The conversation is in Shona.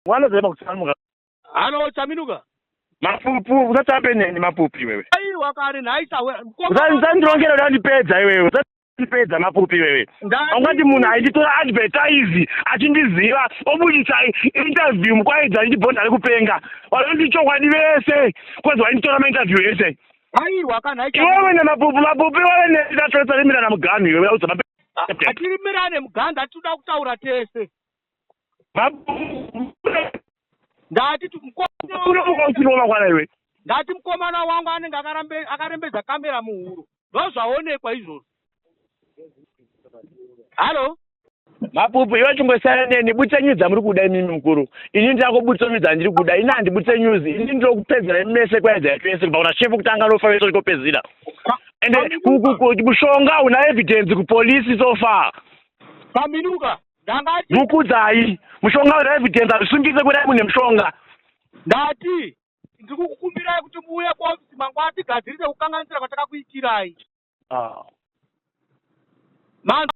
Wanozema kusamuka. Halo Chaminuka. Mapupu usatambe neni mapupu iwewe. Aiwa kare nhai sawe. Usandilongera ndandipedza iwewe. Usandipedza mapupu iwewe. Ungati munhu ainditora advertise achindiziva obudisa interview mukwaidza ndichibhonda ari kupenga. Vanondichokwadi vese cause wainditora mainterview ese. Aiwa kana nhai. Iwewe nemapupu mapupu iwewe neni muganhu iwewe uza mapupu. Atirimirane muganhu atinoda kutaura tese. Ndati mangwana iwe. Ndati mukomana wangu anenge akarembedza kamera muhuro. Ndozvaonekwa izvozvo. Halo? Mapupu iwe chingosiyana neni butse news dzamuri kuda imimi mukuru. Ini ndakubutsa news dzandiri kuda. Ini handibutse news. Ini ndinokupedzera imi mese kwaedza yacho yese kubva kuna shefu kutanga nofa vese uchitopedzera. Ende mushonga una evidence kupolisi so far. Kaminuka. Ndangati Mukudzai. Mushonga una evidence hazvisungise kudai mune mushonga. Ndati ndiri kukukumbirai kuti muuye kuofisi mangwana tigadzirise kukanganisira kwatakakuitirai. Ah. Manzwa.